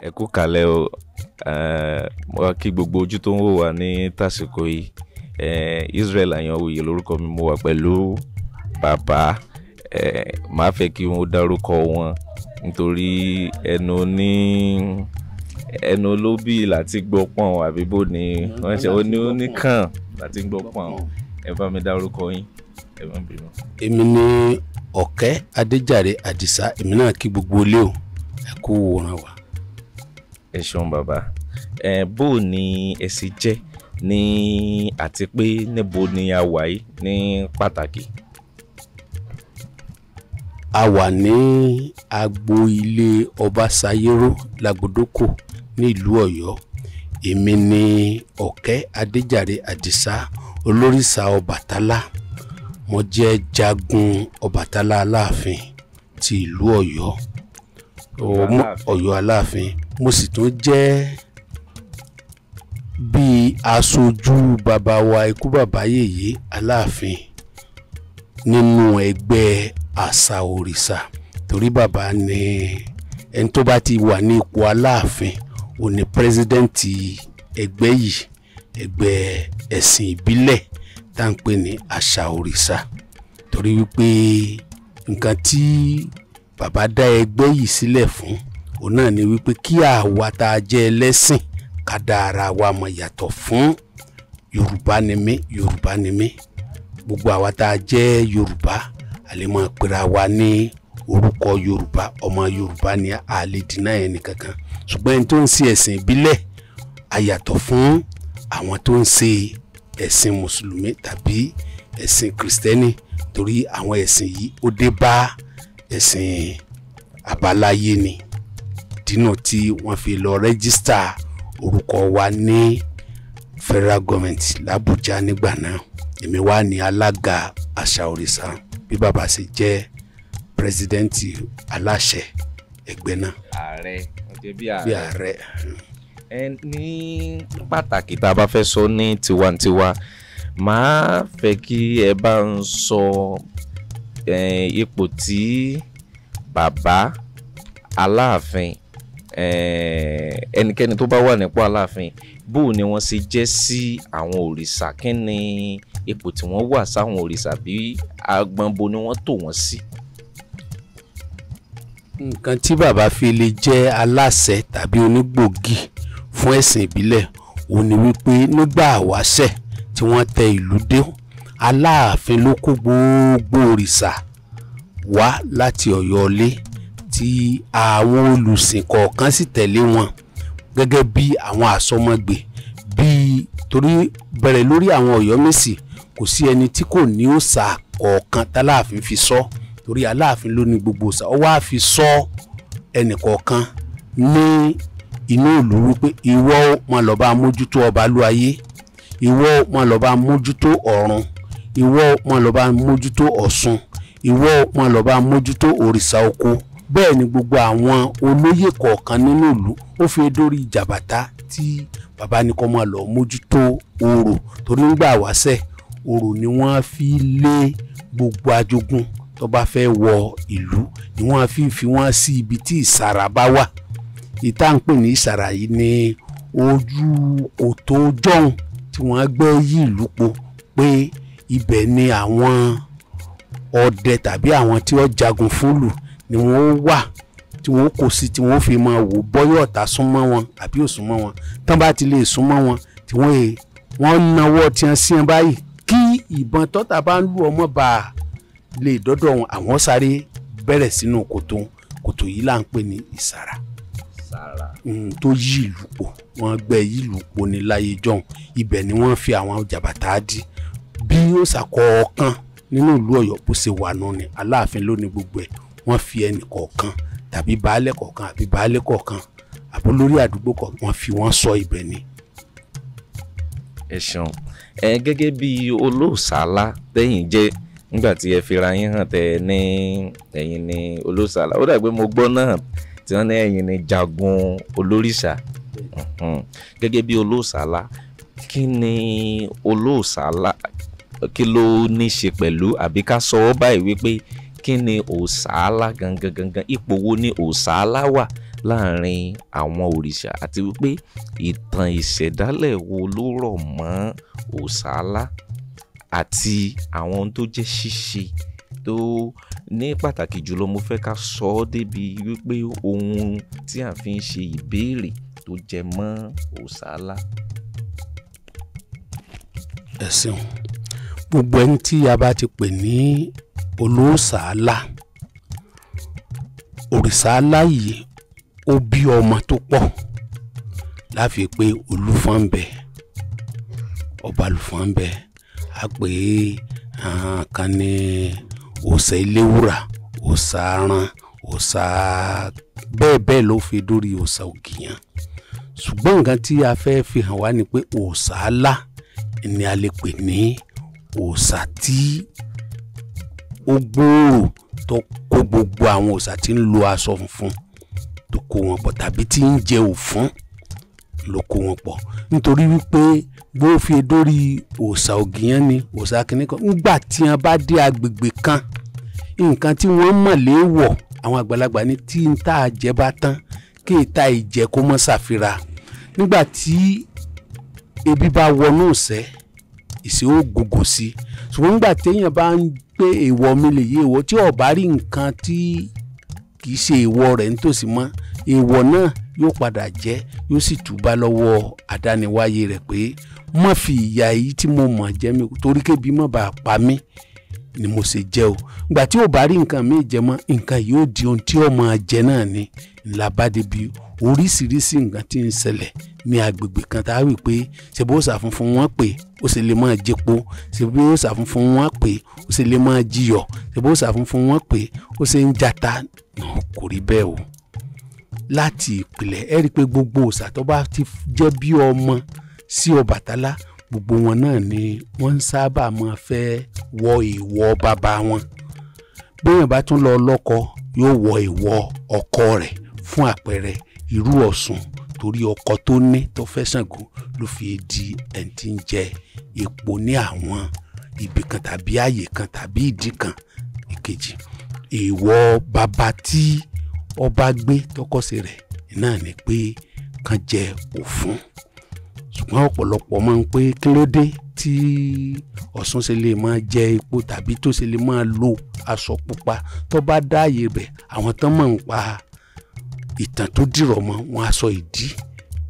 Ẹ kú kàlẹ̀ o. Mo wá kí gbogbo ojú tó ń wò wá ní tàsìkò yìí. Israel Àyànwùyí lórúkọ mi. Mo wà pẹ̀lú bàbá. Màá fẹ́ kí wọ́n dárúkọ wọn nítorí ẹnu ní ẹnu olóbì láti gbọ́ pọ̀n, àbí bó ni wọ́n ṣe ó ní oníkàn láti gbọ́ pọ̀n. Ẹ bá mi dárúkọ yín, ẹ má bínú. Èmi ni Ọ̀kẹ́ Adéjàre Àdìsá. Èmi náà kí gbogbo ilé o, ẹ kú wòran wa. Ẹ ṣeun bàbá. Ẹ bó ni ẹ ṣe jẹ́ ní àti pé níbo ni a wà yìí ní pàtàkì? A wà ní agbo ilé Ọbaṣayéró Lágbódókò ní ìlú Ọ̀yọ́. Èmi ni Ọ̀kẹ́ Adéjàre Àdìsá, olórìṣà Ọbàtálá. Mo jẹ́ jagun Ọbàtálá Aláàfin ti ìlú Ọ̀yọ́, Ọ̀yọ́ Aláàfin. Mo sì tún jẹ́ bíi aṣojú bàbá wa ikú bàbá yèyé Aláàfin nínú ẹgbẹ́ àṣà òrìṣà, torí bàbá ni ẹni tó bá ti wà ní ipò Aláàfin ò ní pírẹsidẹ́ǹtì ẹgbẹ́ yìí, ẹgbẹ́ ẹ̀sìn ìbílẹ̀ tá à ń pè ní àṣà òrìṣà. Torí wípé nǹkan tí bàbá dá ẹgbẹ́ yìí sílẹ̀ fún òun náà ni wípé kí àwa tá a jẹ́ ẹlẹ́sìn ká dá ara wa mọ̀ yàtọ̀ fún Yorùbá ni mí, Yorùbá ni mí. Gbogbo àwa tá a jẹ́ Yorùbá a lè máa pera wa ní orúkọ Yorùbá, ọmọ Yorùbá ni, a lè dínà ẹni kankan. Ṣùgbọ́n ẹni tó ń ṣe ẹ̀sìn ìbílẹ̀ a yàtọ̀ fún àwọn tó ń ṣe ẹ̀sìn mùsùlùmí tàbí ẹ̀sìn kìrìsìtẹ́nì, torí àwọn ẹ̀sìn yìí ó dé bá ẹ̀sìn àbáláyé ni dínà tí wọ́n fi lọ rẹ́gísítà orúkọ wa ní federal government l'Abuja nígbà náà. Èmi wá ní alága àṣà òrìṣà bí bàbá ṣe jẹ́ pírẹsidẹ́ǹtì aláṣẹ ẹgbẹ́ náà. Ààrẹ ọjọ́ bí bí ààrẹ. Ẹ ní pàtàkì tá a bá fẹ́ sọ ní tiwantiwa, màá fẹ́ kí ẹ bá ń sọ ipò tí bàbá Aláàfin, ẹnikẹ́ni tó bá wà nípò Aláàfin, bó ni wọ́n ṣe jẹ́ sí àwọn òrìṣà, kí ni ipò tí wọ́n wà sáwọn òrìṣà, bí agbọ̀nbo ni wọ́n tò wọ́n sí? Nǹkan tí bàbá fi lè jẹ́ aláṣẹ tàbí onígbòógì fún ẹ̀sìn ìbílẹ̀ òun ni wípé nígbà àwáṣẹ̀ tí wọ́n tẹ ìlú dé, Aláàfin ló kó gbogbo òrìṣà wá láti Ọ̀yọ́ ilé, tí àwọn olùsìn kọ̀ọ̀kan sì tẹ̀lé wọn gẹ́gẹ́ bí àwọn àsọmọgbè bíi, torí bẹ̀rẹ̀ lórí àwọn Ọ̀yọ́mèsì kò sí ẹni tí kò ní òòṣà kọ̀ọ̀kan tÁláàfin fi sọ, torí Aláàfin ló ní gbogbo òòṣà. Ó wá fi sọ ẹnì kọ̀ọ̀kan ní inú ìlú wípé ìwọ máa lọ bá mójútó Ọbalúayé, ìwọ máa lọ bá mójútó Ọ̀run, ìwọ máa lọ bá mójútó Ọ̀ṣun, ìwọ máa lọ bá mójútó òrìṣà oko. Bẹ́ẹ̀ ni gbogbo àwọn olóyè kọ̀ọ̀kan nínú ìlú, ó fi dórí jàbàtà tí bàbá ní kó máa lọ mójútó orò, torí nígbà wáṣẹ̀ orò ni wọ́n fi lé gbogbo ajogun tó bá fẹ́ wọ ìlú, ni wọ́n fi wọ́n sí ibi tí ìsàrà bá wà. Ìta ń pè ní ìsàrà yìí ní ojú kòtò jọ̀hún tí wọ́n gbẹ́ yí ìlú po, pé ibẹ̀ ni àwọn ọdẹ tàbí àwọn tí wọ́n jagun fúnlù ni wọ́n wà, tí wọ́n kò sí, tí wọ́n fi máa wò bọ́yọ̀ ọ̀tá súnmọ́ wọn àbí ò súnmọ́ wọn. Tán bá ti lè súnmọ́ wọn, tí wọ́n náwó tí wọ́n sí wọn báyìí, kí ìbọn tọ́ta bá ń lù ọmọ bá a lè dọ́dọ̀ wọn, àwọn sáré bẹ̀rẹ̀ sínú kòtò. Kòtò yìí là ń pè ní ìsàrà tó yí ìlú po. Wọ́n gbẹ́ yí ìlú po ní láyé jọ̀hún. Ibẹ̀ ni wọ́n fi àwọn jàbàtà dí bí òòṣà kọ̀ọ̀kan nínú ìlú Ọ̀yọ́ bó ṣe wà nù ni. Aláàfin ló ní gbogbo ẹ̀. Wọ́n fi ẹnì kọ̀ọ̀kan tàbí baálé kọ̀ọ̀kan àbí baálé kọ̀ọ̀kan àbó lórí àdúgbò kọ̀ọ̀kan, wọ́n fi wọ́n sọ ibẹ̀ ni. Ẹ ṣeun. Ẹ gẹ́gẹ́ bí olóòṣàlá tẹ́yìn jẹ́, nígbà tí ẹ fira yín hàn tẹ́ ní ẹ̀yin ní olóòṣàlá, ó dàgbé mo gbọ́ náà tí wọ́n ní ẹ̀yin ní jagun olórìṣà. Gẹ́gẹ́ bí olóòṣàlá, kí ni olóòṣàlá, kí ló ní ṣe pẹ̀lú, àbí ká sọ ọ́ báyìí wípé kí ni òòṣàlá gangan gangan, ipò wo ni òòṣàlá wà láàrin àwọn òrìṣà, àti wípé ìtàn ìṣẹ̀dálẹ̀ wo ló rọ̀ mọ́ òòṣà ńlá àti àwọn ohun tó jẹ́ ṣíṣe tó ní pàtàkì jùlọ. Mo fẹ́ ká sọ ọ́ débi wípé ohun tí à ń fi ń ṣe ìbéèrè tó jẹ mọ́ òòṣà ńlá. Ẹ ṣeun. Gbogbo ẹni tí a bá ti pè ní olóòṣà ńlá, òrìṣà ńlá yìí, ó bí ọmọ tó pọ̀ láfi pé Olúfọ́n ń bẹ, Ọbalùfọ́n ń bẹ, a pè é kan ní òòṣà Eléwúrà, òòṣà Aran, òòṣà bẹ́ẹ̀ bẹ́ẹ̀ ló fi dórí òòṣà Ògìyàn. Ṣùgbọ́n nǹkan tí a fẹ́ fi hàn wá ni pé òòṣà ńlá ni a lè pè ní òòṣà tí ó gbòòrò, tó kó gbogbo àwọn òòṣà tí ń lo aṣọ funfun, tó kó wọn pọ̀, tàbí tí ń jẹ òfún ló kó wọn pọ̀, nítorí wípé bó fi dórí òòṣà Ògìyàn ni òòṣà kìnnì kan. Ńgbà tí wọn bá dé agbègbè kan, nǹkan tí wọ́n mọ̀ léèwọ̀, àwọn àgbàlagbà ní tí ń tà jẹ bá tán, kí ìta ìjẹ kó mọ́ ṣàfihàn. Nígbà tí ebi bá wọnú ìṣẹ́, ìṣẹ́ ó gògò sí i. Ṣùgbọ́n nígbà téèyàn bá ń gbé èèwọ̀ mi lè yé èèwọ̀ tí ó bá rí nǹkan tí kì í ṣe èèwọ̀ rẹ̀ nítòsí mọ́, èèwọ̀ náà yóò padà jẹ́, yóò sì túbá lọ́wọ́ àdániwáyé rẹ̀ pé má fi ìyà èyí tí mo mọ̀ jẹ mí, torí kébi má bàa pa mí ni mo ṣe jẹ́ o. Ìgbà tí ò bá rí nǹkan míì jẹ mọ́, nǹkan yìí ó di ohun tí ó máa jẹ náà ni. Ńlá bá débi oríṣiríṣi nǹkan tí ń ṣẹlẹ̀ ní agbègbè kan tá a wí pé ṣe bó òòṣà funfun wọn pè, ó sì lè máa jẹpo, ṣe bí òòṣà funfun wọn pè, ó sì lè máa jiyọ̀, ṣe bó òòṣà funfun wọn pè, ó sì ń jata. Kò rí bẹ́ẹ̀ o. Láti ìpìlẹ̀, ẹ rí i pé gbogbo òòṣà tó bá ti jẹ́ bí ọmọ sí Ọbàtálá, gbogbo wọn náà ni wọ́n ń sábà máa fẹ́ wọ ìwọ̀ bàbá wọn. Béèyàn bá tún lọ lọ́kọ, yóò wọ ìwọ̀ ọkọ rẹ̀. Fún àpẹẹrẹ, irú Ọ̀ṣun, torí ọkọ tó ní tó fẹ́ Ṣàngó ló fi di ẹni tí ń jẹ epo ní àwọn ibì kan tàbí ààyè kan tàbí ìdí kan ìkejì. Ìwọ̀ bàbá tí ọba gbé tọkọsí rẹ̀ náà ni pé kàn jẹ òfún. Ṣùgbọ́n ọ̀pọ̀lọpọ̀ máa ń pé kí ló dé tí Ọ̀ṣun ṣe lè máa jẹ epo tàbí tó ṣe lè máa lo aṣọ pupa? Tó bá dáàyè bẹ̀, àwọn tán máa ń pa ìtàn tó dìrọ̀ mọ́ wọn, aṣọ ìdí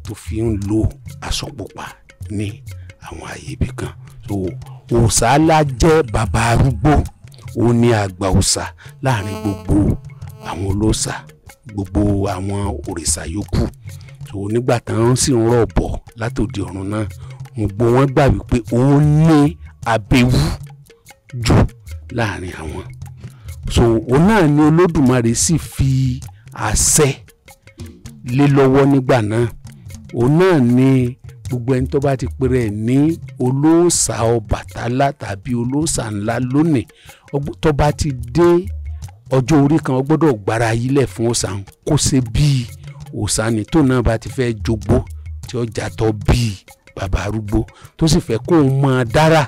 tó fi ń lo aṣọ pupa ní àwọn ààyè ibì kan. So òòṣà ńlá jẹ́ bàbá arúgbó, òun ni àgbà òòṣà láàrin gbogbo àwọn olóòṣà, gbogbo àwọn òrìṣà yòókù. So nígbà tán sì ń rọ̀ bọ̀ látòdì ọ̀run náà, gbogbo wọn gbà wípé òun ní abẹ́wú jù láàrin àwọn. So òun náà ni Olódùmarè sì fi àṣẹ lé lọ́wọ́ nígbà náà. Òun náà ni gbogbo ẹni tó bá ti pèrè ní olóòṣà Ọbàtálá tàbí olóòṣà ńlá lónìí, tó bá ti dé ọjọ́ orí kan, ó gbọ́dọ̀ gbára yílẹ̀ fún òòṣà, kó ṣe bíi òòṣà ni. Tó náà bá ti fẹ́ jogbo tí ó jàtọ̀ bíi bàbá arúgbó, tó sì fẹ́ kóun máa dára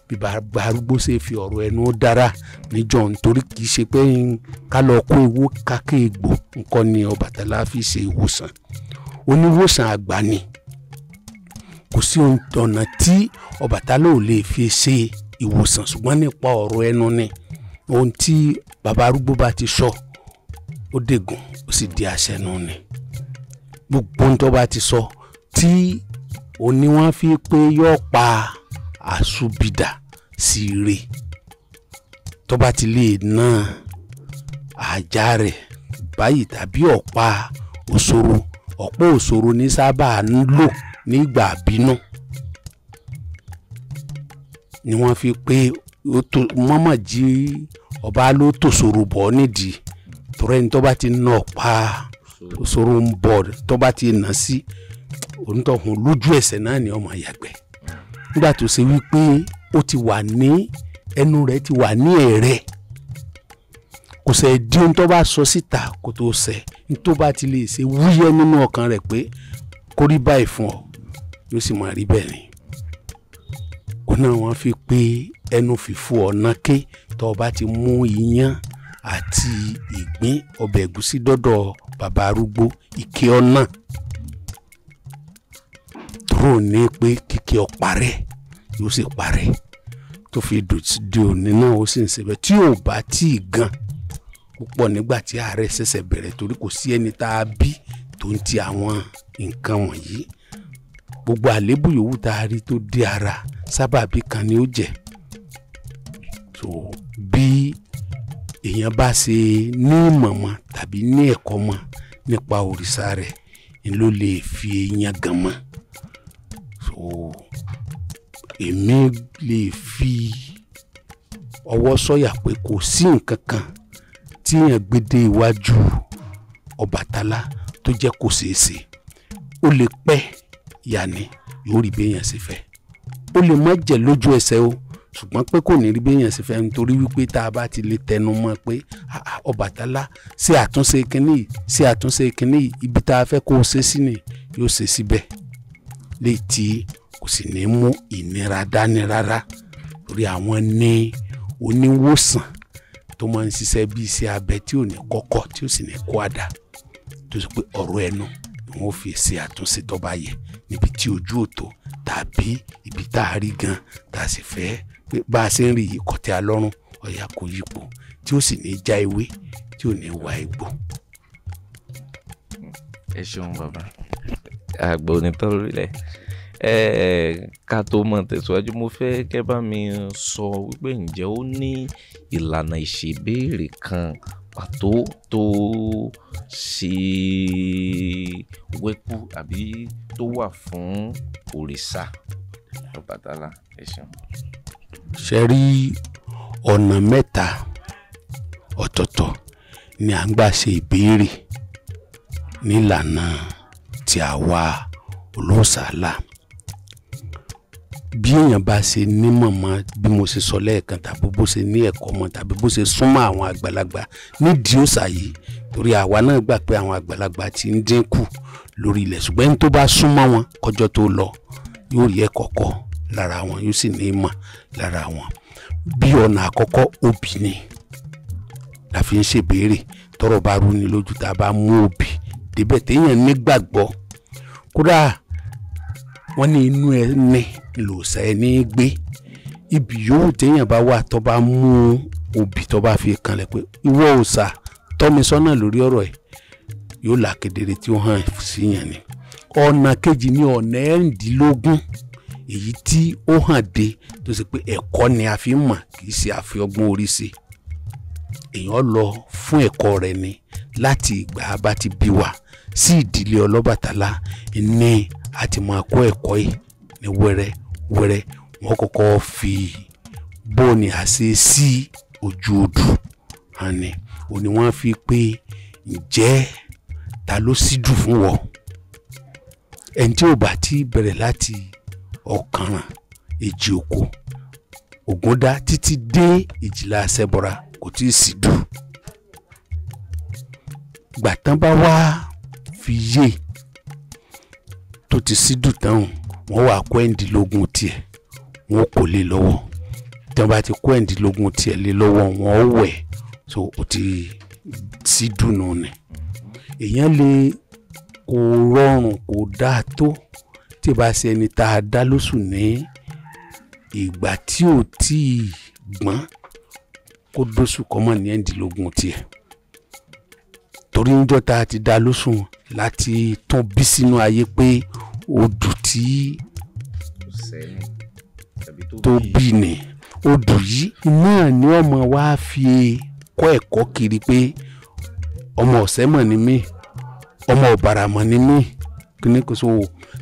bí bàbá arúgbó ṣe fi ọ̀rọ̀ ẹnu dára níjọ́, nítorí kì í ṣe pé ká lọ kó ewu káké egbò nǹkan ni Ọbàtálá fi ṣe ìwòsàn. Oníwòsàn àgbà ni. Kò sí ọ̀nà tí Ọbàtálá ò lè fi ṣe ìwòsàn, ṣùgbọ́n nípa ọ̀rọ̀ ẹnu ni. Ohun tí bàbá arúgbó bá ti sọ, ó dègùn, ó sì di àṣẹ nù ni. Gbogbo ohun tó bá ti sọ tí òní wọ́n fi pé yóò pa àṣubìdà sí ire, tó bá ti lè ná àjà rẹ̀ báyìí tàbí ọ̀pá òṣòro, ọ̀pọ̀ òṣòro ní sábà ń lò nígbà bínú ni wọ́n fi pé mọ́mọ́ jí ọba ló tòṣòro bọ̀ nídìí, torí ẹni tó bá ti ná ọ̀pá òṣòro ń bọ̀, tó bá ti nà sí onítọ̀hún, lójú ẹsẹ̀ náà ni ọmọ yàgbẹ́. Nígbà tó ṣe wípé ó ti wà ní ẹnu rẹ̀, ti wà ní ẹ̀rẹ́, kò sẹ̀ di ohun tó bá sọ síta kó tó ṣẹ. Tó bá ti lè ṣe wúyẹ́ nínú ọkàn rẹ̀ pé kó rí báyìí fún ọ, yóò sì máa rí bẹ́ẹ̀ ni. Òun náà wọ́n fi pé ẹnu fìfo ọ̀nà ké. Tó o bá ti mú iyán àti ìgbín, ọbẹ̀ ẹ̀gúsí dọ́dọ̀ bàbá arúgbó ike ọ̀nà tó ní pé kíkẹ́ ọ parẹ́ yóò sì parẹ́ tó fi di òní náà ó sì ń ṣe bẹ́ẹ̀ tí ò bá tí ì gan púpọ̀ nígbà tí àárẹ̀ ṣẹ̀ṣẹ̀ bẹ̀rẹ̀, torí kò sí ẹni tá a bí tó ń ti àwọn nǹkan wọ̀nyí. Gbogbo àléébù yòówù tá a rí tó dé ara sábàbí kan ni ó jẹ́. So bí èèyàn bá ṣe ní ìmọ̀ mọ́ tàbí ní ẹ̀kọ́ mọ́ nípa òrìṣà rẹ̀ ni ló lè fi èèyàn gan mọ́. So èmi lè fi ọwọ́ sọ̀yà pé kò sí nǹkan kan tí èèyàn gbé dé iwájú Ọbàtálá tó jẹ́ kò ṣeé ṣe. Ó lè pẹ́ yàní yóò rí béèyàn ṣe fẹ́, ó lè má jẹ́ lójú ẹsẹ̀ o, ṣùgbọ́n pé kò ní rí béèyàn ṣe fẹ́, nítorí wípé tá a bá ti lè tẹnu mọ́ pé Ọbàtálá ṣe àtúnṣe kínní yìí, ṣe àtúnṣe kínní yìí, ibi tá a fẹ́ kó o ṣe sí ni yóò ṣe síbẹ̀, léyìí tí kò sì ní mú ìnira dání rárá, torí àwọn ní oníwòsàn tó máa ń ṣiṣẹ́ bí iṣẹ́ abẹ tí ò ní kọ́kọ́ tí ò sì ní kó àdá, tó sì pé ọ̀rọ̀ ẹnu ni wọ́n fi ṣe àtúnṣe tó bá yẹ níbi tí ojú ò tó tàbí ibi tá a rí gan tá a sì fẹ́ pé bá a ṣe ń rí yìí kọ̀tẹ́ alọ́rùn ọ̀yà kò yípo tí ó sì ní já ewé tí ò ní wá egbò. Ẹ ṣeun bàbá, àgbà onítọ́ lórílẹ̀. Ká tó mọ̀ tẹ̀síwájú, mo fẹ́ kẹ́ bá mi sọ wípé ǹjẹ́ ó ní ìlànà ìṣèbéèrè kan pàtó tó ṣe wẹ́kú àbí tó wà fún òrìṣà Ọbàtálá? Ẹ ṣeun. Ṣe rí ọ̀nà mẹ́ta ọ̀tọ̀ọ̀tọ̀ ni à ń gbà ṣe ìbéèrè nílànà tí àwa olóòṣàlà. Bí èèyàn bá ṣe nímọ̀ mọ́ bí mo ṣe sọ lẹ́ẹ̀kan, tàbí bó ṣe ní ẹ̀kọ́ mọ́, tàbí bó ṣe súnmọ́ àwọn àgbàlagbà nídìí òòṣà yìí, torí àwa náà gbà pé àwọn àgbàlagbà ti ń dínkù lórí ilẹ̀, ṣùgbọ́n ẹni tó bá súnmọ́ wọn kọjọ́ tó lọ yóò rí ẹ̀kọ́ kọ́ lára wọn, yóò sì ní ìmọ̀ lára wọn. Bí ọ̀nà àkọ́kọ́, obì ni la fi ń ṣèbéèrè. Tọ́rọ̀ bá rú ni lójú tá a bá mú obì débẹ̀ téèyàn nígbàgbọ́, kódà wọ́n ní inú ẹni lòsà ẹni gbé, ibi yòówù téèyàn bá wà tó bá mú obì tó bá fi kanlẹ̀ pé ìwọ òòṣà tọ́ mi sọ́nà lórí ọ̀rọ̀ ẹ̀, yóò là kedere tí ó hàn síyàn ni. Ọ̀nà kejì ní ọ̀nà 16, èyí tí ó hàn dé tó ṣe pé ẹ̀kọ́ ni a fi ń mọ̀, kì í ṣe àfi ọgbọ́n orí ṣe. Èèyàn lọ fún ẹ̀kọ́ rẹ̀ ni láti ìgbà bá ti bí wa sí ìdílé Ọlọ́bàtálá ní a ti máa kọ́ ẹ̀kọ́ yìí ní wẹ́rẹ́ wẹ́rẹ́. Wọ́n kọ́kọ́ fi bóòní àṣẹ sí ojú odù hàn ní òní wọ́n fi pé ǹjẹ́ ta ló sídù fún wọ, ẹni tí ò bá ti bẹ̀rẹ̀ láti ọ̀kànràn èjì òkò Ògúndá títí dé ìjìlá Ṣẹ́bọra kò tí ì sídù. Gbàtán bá wá fi yé tó ti sídù tán, wọ́n wá kó 16 tiẹ̀, wọ́n kò lé lọ́wọ́. Tí wọ́n bá ti kó 16 tiẹ̀ lé lọ́wọ́, wọ́n wẹ̀, so ó ti sídù nù ni. Èèyàn lè kó rọrùn kó dáa tó tí bá ṣe ẹni tá a dá lóṣù ní ìgbà tí ò tí ì gbọ́n kó dóṣù kọ́mọ̀ ní 16 tiẹ̀, torí níjọ́ tá a ti dá lóṣù láti tún bí sínú ayé pé odù tí tó bí ni odù yìí náà ni ọmọ wa fi kọ́ ẹ̀kọ́ kiri pé ọmọ ọ̀sẹ̀ mọ̀ ni mí, ọmọ ọ̀bàrà mọ̀ ni mí, kíní kò so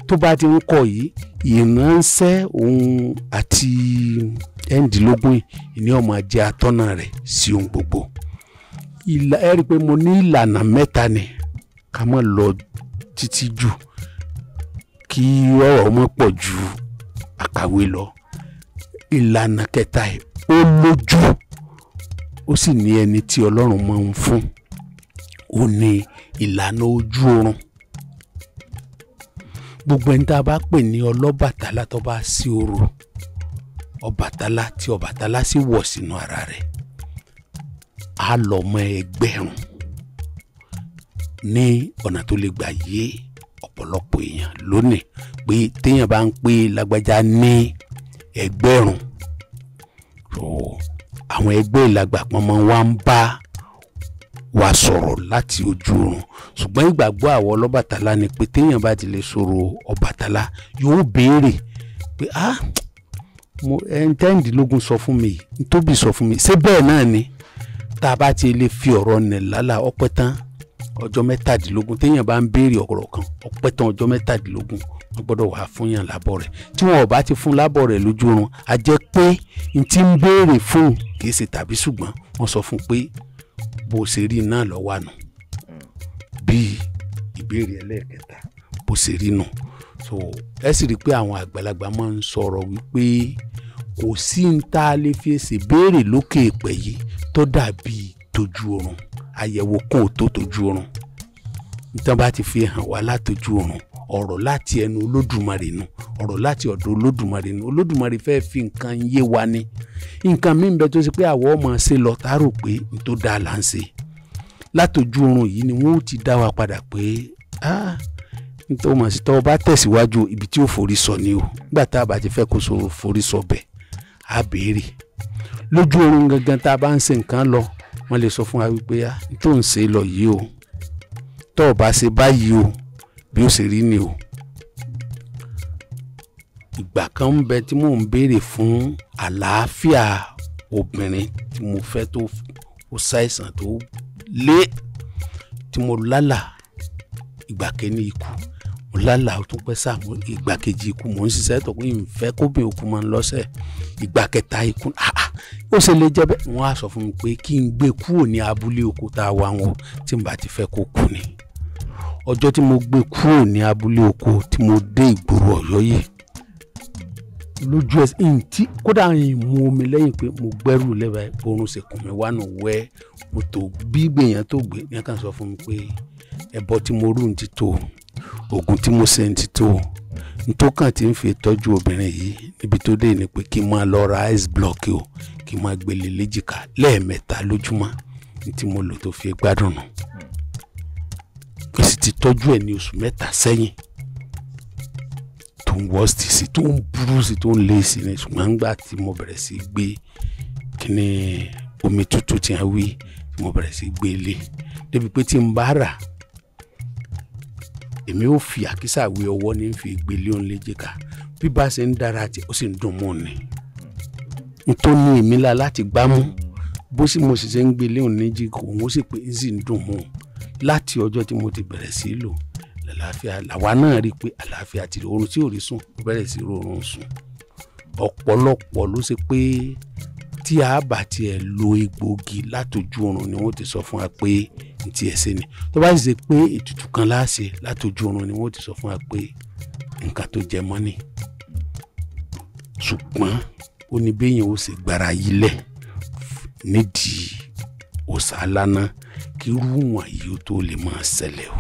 tó bá ti ń kọ́ yìí ìránṣẹ́ òun àti 16 ní ọmọ jẹ́ atọ́nà rẹ̀ sí ohun gbogbo. Ẹ rí i pé mo ní ìlànà mẹ́ta ni ká má lọ títí jù kí ọ̀rọ̀ mọ́ pọ̀ ju àkàwé lọ. Ìlànà kẹta ẹ̀ ó lójú, ó sì ní ẹni tí Ọlọ́run máa ń fún, ó ní ìlànà ojú oorun. Gbogbo ẹni tá a bá pè ní Ọlọ́bàtálá tó bá sí orò Ọbàtálá tí Ọbàtálá sì wọ̀ sínú ara rẹ̀, á lọ mọ́ ẹgbẹ̀rún. ní ọ̀nà tó lè gbà yé ọ̀pọ̀lọpọ̀ èèyàn lónìí pé téèyàn bá ń pè lágbájá ní ẹgbẹ́rún. So àwọn ẹgbẹ́ ìlàgbà pọ́nmọ́ wa ń bá wa sọ̀rọ̀ láti ojú oorun. Ṣùgbọ́n ìgbàgbọ́ àwọn Ọlọ́bàtálá ni pé téèyàn bá ti lè sọ̀rọ̀ Ọbàtálá yóò béèrè pé ah, mo ẹ̀ńtẹ́ǹdínlógún sọ fún mi, ntóbi sọ fún mi, ṣé bẹ́ẹ̀ náà ni? Tá a bá ti lè fi ọ̀rọ̀ nì lálà ọpẹ́ tán ọjọ́ 17, téèyàn bá ń béèrè ọ̀rọ̀ kan ọpẹ́ tán ọjọ́ 17, wọ́n gbọ́dọ̀ wà fún yàn lábọ̀ rẹ̀. Tí wọn ò bá ti fún lábọ̀ rẹ̀ lójú oorun, a jẹ́ pé n ti ń béèrè fún kì í ṣe tàbí ṣùgbọ́n wọ́n sọ fún pé bó ṣe rí náà lọ́wọ́ àná. Bí ìbéèrè ẹlẹ́ẹ̀kẹta bó ṣe rí nù. So ẹ sì rí i pé àwọn àgbàlagbà máa ń sọ̀rọ̀ wípé kò sí ń tá a lè fi èsì béèrè lókè èpè yìí tó dàbí tójú oorun. Àyẹ̀wò kan ò tó tójú oorun. Nítorí bá ti fi hàn wá látójú oorun, ọ̀rọ̀ láti ẹnu Olódùmarè nu, ọ̀rọ̀ láti ọ̀dọ̀ Olódùmarè nu. Olódùmarè fẹ́ fi nǹkan yé wa ni. Nǹkan mí ń bẹ tó ṣe pé àwọ̀ ọmọ ṣe lọ tá a rò pé n tó dáa là ń ṣe. Látójú oorun yìí ni wọ́n ó ti dá wa padà pé ah, nítorí mọ̀ sí tọ́ bá tẹ̀síwájú ibi tí ó forí sọ ni o. Nígbà tá a bá ti fẹ́ kó so forí sọ bẹ̀, á béèrè. Lójú oorun gangan tá a bá ń ṣe nǹkan lọ, wọ́n lè sọ fún wa wípé ah, n tó ń ṣe lọ yìí o, tọ́ ọ bá ṣe báyìí o, bí ó ṣe rí ni o. Ìgbà kan ń bẹ tí mò ń béèrè fún àlàáfíà obìnrin tí mo fẹ́ tó ó ṣàìsàn tó lé, tí mo lálà ìgbà kẹ́ni ikú, mo lálà ó tún pẹ́ sáà, ìgbà kejì ikú, mò ń ṣiṣẹ́ tó pé ìfẹ́ kóbìn òkú máa ń lọ́sẹ̀, ìgbà kẹta ikú, àà ó ṣe lè jẹ́ bẹ́ẹ̀. Wọ́n á sọ fún mi pé kí n gbé kúrò ní abúlé oko tá a wà wọn tí n bá ti fẹ́ kó kú ni. Ọjọ́ tí mo gbé kúrò ní abúlé oko tí mo dé ìgboro Ọ̀yọ́ yìí, lójú ẹsẹ̀ ntí kódà yìí mú omi lẹ́yìn pé mo gbẹ́rù lẹ́bàá oorun ṣe kùn mí wá nù wẹ́ mo tó bí gbèyàn tó gbé ní kàn sọ fún mi pé ẹbọ tí mo rú ń ti tó, oògùn tí mo ṣe ń ti tó, ntókàn tí ń fi tọ́jú obìnrin yìí níbi tó dé ni pé kí n máa lọ ra ice block o, kí n máa gbélé léjìká lẹ́ẹ̀mẹ́ta lójúmọ́ ní tí mo lò tó fi gbádùn nù. Mo sì ti tọ́jú ẹ̀ ní oṣù 3 sẹ́yìn tó ń wọ́ọ̀sì sí, tó ń burú sí, tó ń lé sí ni. Ṣùgbọ́n nígbà tí mo bẹ̀rẹ̀ sí gbé kíní omi tútù tí a wí, tí mo bẹ̀rẹ̀ sí gbé lé débi pé tí n bá rà, èmi ò fi àkísà wé ọwọ́ ní fi gbé lé òun léjìká. Bí bá ṣe ń dára tí ó sì ń dùn mọ́ ni n tó ní èmi la láti gbámú, bó sì mo sì ṣe ń gbé lé òun léjìká, òun ó sì pé ń sì ń dùn mọ́ òun. Láti ọjọ́ tí mo ti bẹ̀rẹ̀ sí lò làlàáfíà, làwa náà rí i pé àlàáfíà ti rí oorun tí ò rí sùn, ó bẹ̀rẹ̀ sí oorun sùn. Ọ̀pọ̀lọpọ̀ ló ṣe pé tí a bá tiẹ̀ lo egbòogi látojú oorun ni wọ́n ti sọ fún wa pé n ti ẹ̀ ṣe ni. Tó bá sì ṣe pé ètùtù kan láṣẹ látojú oorun ni wọ́n ti sọ fún wa pé nǹkan tó jẹ mọ́ ni. Ṣùgbọ́n ó ní béèyàn ó ṣe gbára yílẹ̀ nídìí òòṣà lánà kí irú wọ̀nyí ó tó lè máa ṣẹlẹ̀ o.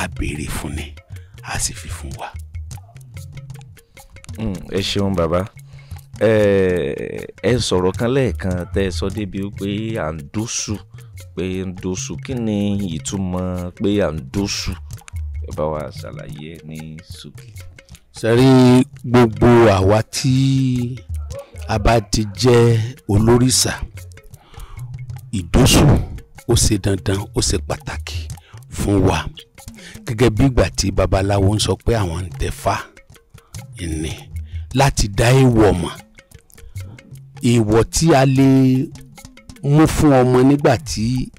A béèrè fún ni, a sì fi fún wa. Ẹ ṣeun bàbá. Ẹ sọ̀rọ̀ kan lẹ́ẹ̀kan tẹ́ ẹ sọ débi pé à ń dóṣù, pé ń dóṣù. Kí ni ìtumọ̀ pé à ń dóṣù? Ẹ bá wa ṣàlàyé ní ṣókí. Sẹ́rí gbogbo àwa tí a bá ti jẹ́ olórìṣà, ìdóṣù ó ṣe dandan, ó ṣe pàtàkì fún wa. Gẹ́gẹ́ bí ìgbà tí babaláwo ń sọ pé àwọn ń tẹ̀fá ìní láti dá èèwọ̀ mọ̀. Èèwọ̀ tí a lè mú fún ọmọ nígbà tí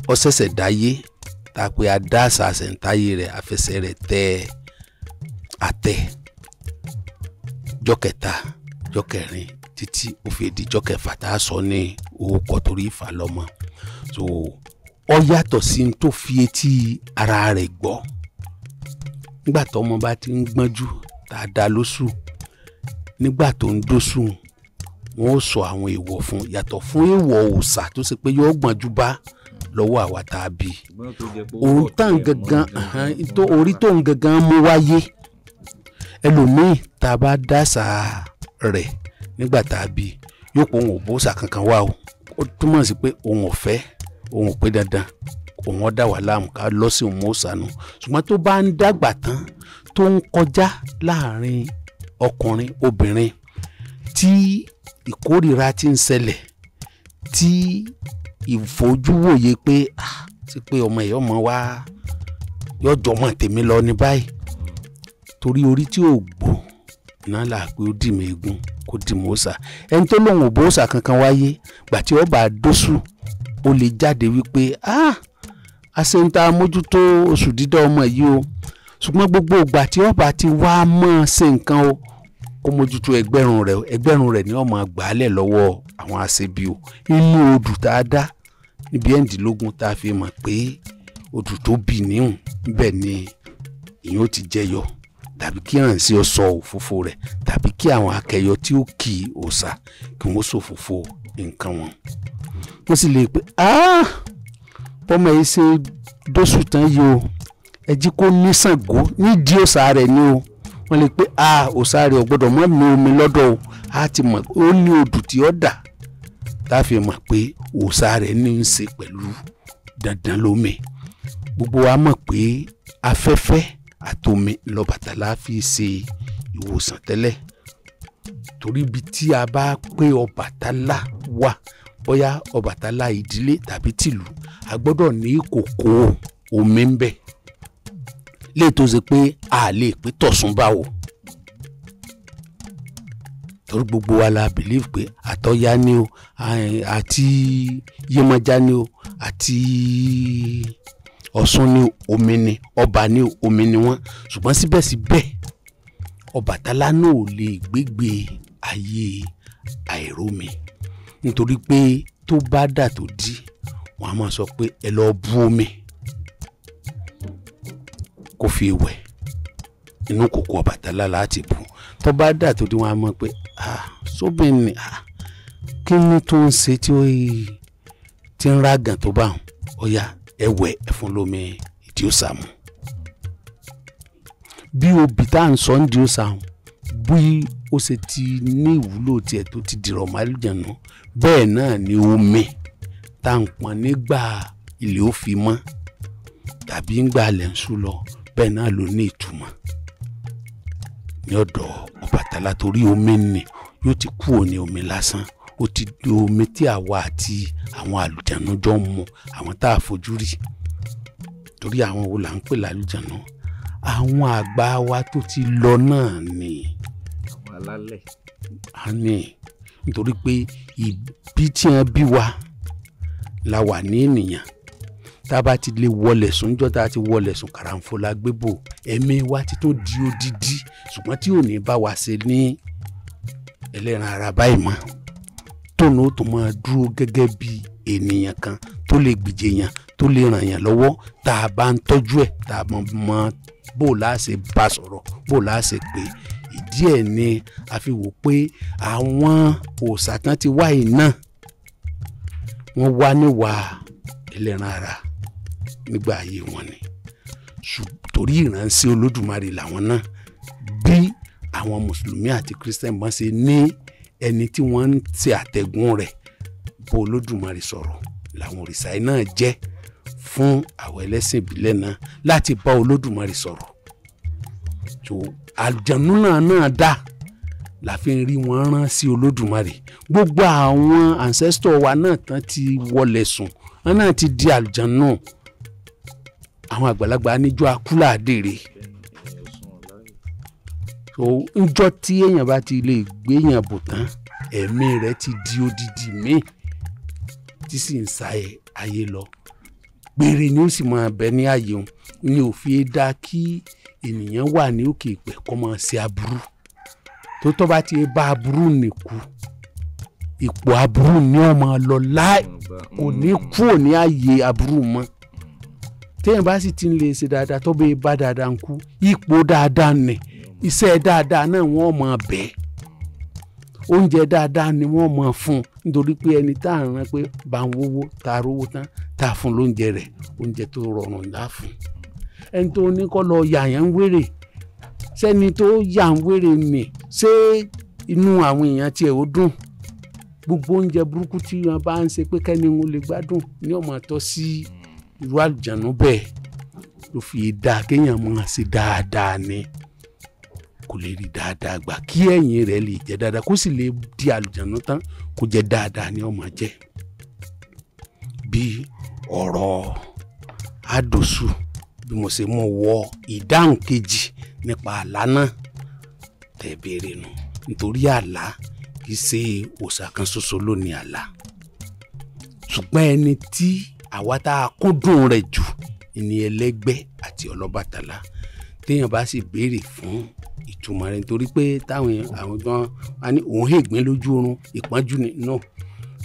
ó ṣẹ̀ṣẹ̀ dáyé, tá a pé a dá àṣà àṣẹ̀ǹtáyé rẹ̀, àfẹsẹ̀ rẹ̀ tẹ àtẹ jọ́ kẹta, jọ́ kẹrin títí ó fi di jọ́ kẹfà tá a sọ ní orúkọ torí ìfà lọ́mọ. So ó yàtọ̀ sí n tó fi etí ara rẹ̀ gbọ́. Nígbà tó ọmọ bá ti ń gbọ́njú tá a dá lóṣù, nígbà tó ń dóṣù, wọ́n ó sọ àwọn èèwọ̀ fún, yàtọ̀ fún èèwọ̀ òòṣà tó ṣe pé yóò gbọ́njú bá lọ́wọ́ àwa tá a bí. Òun tán gangan, orí tó ń gangan mú wáyé. Ẹlòmíì tá a bá dáṣà rẹ̀ nígbà tá a bí, yóò pọ̀ òun ò bó òòṣà kankan wá o. Ó túmọ̀ sí pé òun ò fẹ́, òun ò pé dandan òun ọ̀dà wà láàmú ká lọ sí òun òòṣà nù. Ṣùgbọ́n tó bá ń dàgbà tán, tó ń kọjá láàrin ọkùnrin obìnrin, tí ìkórìíra ti ń ṣẹlẹ̀, tí ìfojúwòye pé sí pé ọmọ yìí ọmọ wa yọjọ́ mọ̀ tèmi lọ ní báyìí, torí orí tí ò gbó náà là pé ó dìmọ̀ egun kó dìmọ̀ òòṣà. Ẹni tó lóun ò bó òòṣà kankan wáyé, gbà tí ó bá dóṣù ó lè jáde wípé àṣẹ ń ta mójútó oṣù dídá ọmọ yìí o, ṣùgbọ́n gbogbo ìgbà tí ó bá ti wá mọ́ ṣe nǹkan o, kó mójútó ẹgbẹ̀rún rẹ̀, ẹgbẹ̀rún rẹ̀ ni ó máa gbàálẹ̀ lọ́wọ́ àwọn aṣebi o. Inú odù tá a dá níbi ẹ̀ǹdínlógún tá a fi mọ̀ pé odù tó bì níhùn níbẹ̀ ni ìyẹn ó ti jẹyọ, tàbí kí ìrànṣẹ́ ó sọ òfófó rẹ̀, tàbí kí àwọn akẹyọ tí ó kì í òòṣà kí wọ́n ṣòfófó nǹkan wọn. Wọ́n sì lè pé bọ́mọ yìí ṣe dóṣù tán yìí o, ẹ jí kó ní Ṣàngó nídìí òòṣà rẹ̀ ni o. Wọ́n lè pé òòṣà rẹ̀ ò gbọ́dọ̀ mọ́ ní omi lọ́dọ̀ o, a ti mọ̀ ó ní odù tí ó dà tá a fi mọ̀ pé òòṣà rẹ̀ ní í ṣe pẹ̀lú dandan lómi. Gbogbo wa mọ̀ pé afẹ́fẹ́ àtomi lọ́bàtálá fi ṣe ìwòsàn tẹ́lẹ̀, torí ibi tí a bá pé Ọbàtálá wà, bóyá Ọbàtálá ìdílé tàbí tìlú, a gbọ́dọ̀ ní ìkòkò omi ń bẹ lè tó ṣe pé a lè pé tọ̀sùn báwo, torí gbogbo wa la believe pé àtọ̀yá ni o, àti Yemọja ni o, àti Ọ̀ṣun ni omi ni, ọba ni omi ni wọ́n. Ṣùgbọ́n síbẹ̀síbẹ̀ Ọbàtálá náà ò lè gbégbé ayé àìrómi, nítorí pé tó bá dà tó dí, wọ́n á máa sọ pé ẹ lọ bú omi kó fi wẹ̀ inú kòkó Ọbàtálá láti bù. Tó bá dà tó dí, wọ́n á mọ̀ pé sóbìnrin kí ni tó ń ṣe tí ó ti ń rágàn tó bá wọn, ó yá ẹ wẹ̀ ẹ fún lómi ìdí òòṣà mu. Bí obì tá à ń sọ ń di òòṣà hàn, bí ó ṣe ti ní ìwúlò tiẹ̀ tó ti dìrọ̀ málùjẹ̀nù, bẹ́ẹ̀ náà ni omi tá à ń pọn nígbà ilẹ̀ ó fi mọ́ tàbí ńgbà ilẹ̀ ń ṣú lọ, bẹ́ẹ̀ náà ló ní ìtumọ̀ ní ọ̀dọ̀ Ọbàtálá, torí omi ni yóò ti kúrò ní omi lásán, ó ti di omi tí àwa àti àwọn àlùjànnú jọ ń mu, àwọn tá a fojú rí. Torí àwọn wo là ń pè lálùjànnú? Àwọn àgbà wa tó ti lọ náà ni. Àwọn alálẹ̀. A ní nítorí pé ìbí tí wọ́n bí wa la wà ní ènìyàn, tá a bá ti lè wọlé sùn, níjọ́ tá a ti wọlé sùn, kàràǹfò la gbé bò, ẹ̀mí wa ti tó di odidi, ṣùgbọ́n tí ò ní bá wa ṣe ní ẹlẹ́ran ara báyìí mọ́, tóun ó tó máa dúró gẹ́gẹ́ bí ènìyàn kan tó lè gbìjẹ yàn, tó lè ràn yàn lọ́wọ́ tá a bá ń tọ́jú ẹ̀, tá a mọ̀ bó o láṣẹ bá sọ̀rọ̀, bó o láṣẹ pé. Ìdí ẹ̀ ni a fi wò pé àwọn òòṣà tán ti wá yìí náà, wọ́n wá níwà ẹlẹ́ran ara nígbà ayé wọn ni, torí ìránṣẹ́ Olódùmarè làwọn náà. Bí àwọn mùsùlùmí àti kírísítẹ́nì bá ṣe ní ẹni tí wọ́n ń ṣe àtẹ̀gùn rẹ̀ bó Olódùmarè sọ̀rọ̀, làwọn òrìṣà yìí náà jẹ́ fún àwọn ẹlẹ́sìn ìbílẹ̀ náà láti bá Olódùmarè sọ̀rọ̀. Tó àlùjànnú náà dá la fi ń rí wọn rán sí Olódùmarè. Gbogbo àwọn ancestor wa náà tán ti wọlé sùn, wọn náà ti di àlùjànnú. Àwọn àgbàlagbà níjọ́ akúlà dèrè. So njọ́ tí èèyàn bá ti lè gbé èèyàn bò tán, ẹ̀mí rẹ̀ ti di odidi míì tí sì ń sa ayé lọ gbére ni ó sì máa bẹ ní ààyè òun ni. Ò fi dá kí ènìyàn wà ní òkè ìpẹ́ kó máa ṣe aburú tó tọ́ bá ti bá aburú nìkú, ipò aburú ni ó máa lọ láì kò ní kúrò ní ààyè aburú mọ́. Téèyàn bá sì ti ń lè ṣe dáadáa, tó bẹ́ẹ̀ bá dáadáa ń kú, ipò dáadáa ni, iṣẹ́ dáadáa náà wọ́n máa bẹ̀, oúnjẹ dáadáa ni wọ́n máa fún un, nítorí pé ẹni tá à ń rán pé bá ń wówó, tá a rówó tán, tá a fún lóúnjẹ rẹ̀, oúnjẹ tó rọrùn là fún ẹni tó ní kọ́ lọ yàyàn ń wéré. Sẹ́ni tó yà ń wéré nì, ṣé inú àwọn èèyàn tiẹ̀ ó dùn? Gbogbo oúnjẹ burúkú tí wọ́n bá ń ṣe pé kẹ́ni wọn lè gbádùn ní ọmọ tó sí Irú àlùjànnú bẹ́ẹ̀ ló fi dáa kéèyàn máa ṣe dáadáa ni, kò lè rí dáadáa gbà, kí ẹ̀yìn rẹ̀ lè jẹ́ dáadáa, kó sì lè di àlùjànnú tán kó jẹ́ dáadáa ni ó máa jẹ́. Bí ọ̀rọ̀ àdòsù bí mo ṣe mú wọ ìdáhùn kejì nípa àlá náà tẹ́ béèrè nù, nítorí àlá kì í ṣe òòṣà kan ṣoṣo ló ní àlá, ṣùgbọ́n ẹni tí àwa tá a kúndùn rẹ̀ jù ní ẹlẹ́gbẹ́ àti Ọlọ́bàtálá. Téèyàn bá sì béèrè fún ìtumọ̀ rẹ̀, nítorí pé táwọn àwọn gan wa ní òun hègbín lójú oorun, ìpọ́njú ni no,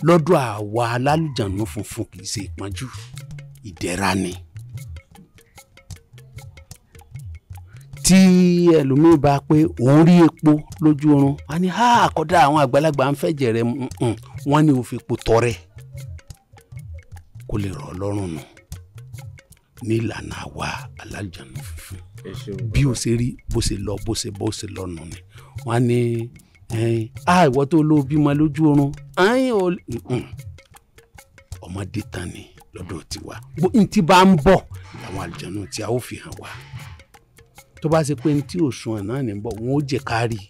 lọ́dọ̀ àwa alálùjànnú funfun kì í ṣe ìpọ́njú, ìdẹ̀ra ni. Tí ẹlòmíín bá pé òun rí epo lójú oorun, wọ́n ní ha kódà àwọn àgbàlagbà ń fẹ̀jẹ̀ rẹ̀, wọ́n ní ó fi epo tọrẹ kó lè rọ̀ lọ́rùn nù ní ìlànà àwa alálùjànnú funfun. Bí o ṣe rí bó ṣe lọ bó ṣe bó ṣe lọ́nà ni wọ́n ní ìwọ tó ló bímọ lójú oorun ọmọdé tán ni lọ́dọ̀ tiwa, bó ntí bá ń bọ̀ làwọn àlùjànnú tí a ó fi hàn wá. Tó bá ṣe pé ntí òṣùwọ̀n náà ní bọ̀, wọn ó jẹ́ ká rí,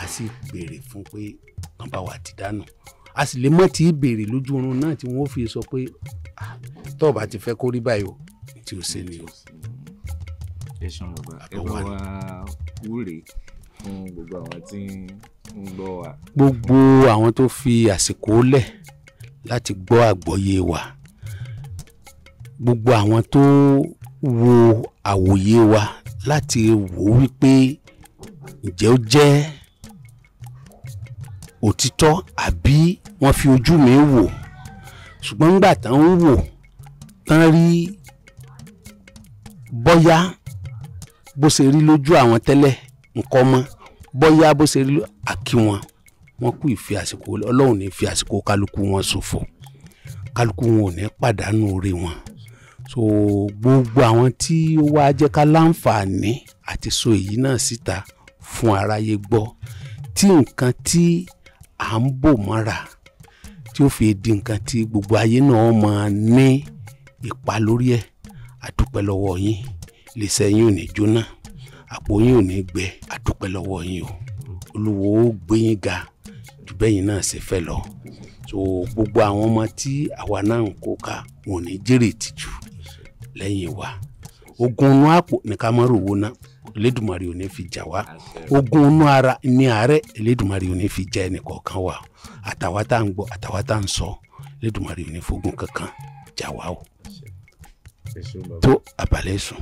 a sì béèrè fún pé kàn bá wa ti dànù, a sì lè mọ̀ tí ì béèrè lójú oorun náà tí wọ́n ó fi sọ pé tó o bá ti fẹ́ kó rí báyìí o, tí o ṣe ni o. Ẹ ṣeun bàbá, ẹ bá wa wúre fún gbogbo àwọn tí ń gbọ́ wa. Gbogbo àwọn tó fi àsìkò lẹ̀ láti gbọ́ àgbọ́yé wa, gbogbo àwọn tó wo àwòyé wa láti wò wípé ǹjẹ́ ó jẹ́ òtítọ́ àbí wọ́n fi ojú mi wò, ṣùgbọ́n nígbà tán ń wò tán rí bóyá bó ṣe rí lójú àwọn tẹ́lẹ̀ nǹkan mọ́, bóyá bó ṣe rí àkí wọn, wọn kú ìfi àsìkò Ọlọ́run ní fi àsìkò kálukú wọn ṣòfò, kálukú wọn ò ní pàdánù oore wọn. So gbogbo àwọn tí ó wá jẹ́ ká láǹfààní àti sọ èyí náà síta fún aráyé gbọ́, tí nǹkan tí à ń bò mọ́ra tí ó fi di nǹkan tí gbogbo ayé náà máa ní ipa lórí ẹ̀, àdúpẹ́ lọ́wọ́ yín. Iléeṣẹ́ yín ò ní jóná, àpò yín ò ní gbẹ, àdúpẹ́ lọ́wọ́ yín o. Olúwo ó gbé yín ga jù bẹ́yìn náà ṣe fẹ́ lọ. So gbogbo àwọn ọmọ tí àwa náà ń kó ká, wọn ò ní jèrè tìjú lẹ́yìn wa. Ogun inú àpò ní ká má rówó ná, Elédùmarè ò ní fi jà wá. Ogun inú ara ní àárẹ̀, Elédùmarè ò ní fi jà ẹnì kọ̀ọ̀kan wa. Àtàwa tá à ń gbọ́, àtàwa tá à ń sọ, Elédùmarè ò ní fogun kankan jà wá o. Tó àbálẹ̀ sùn.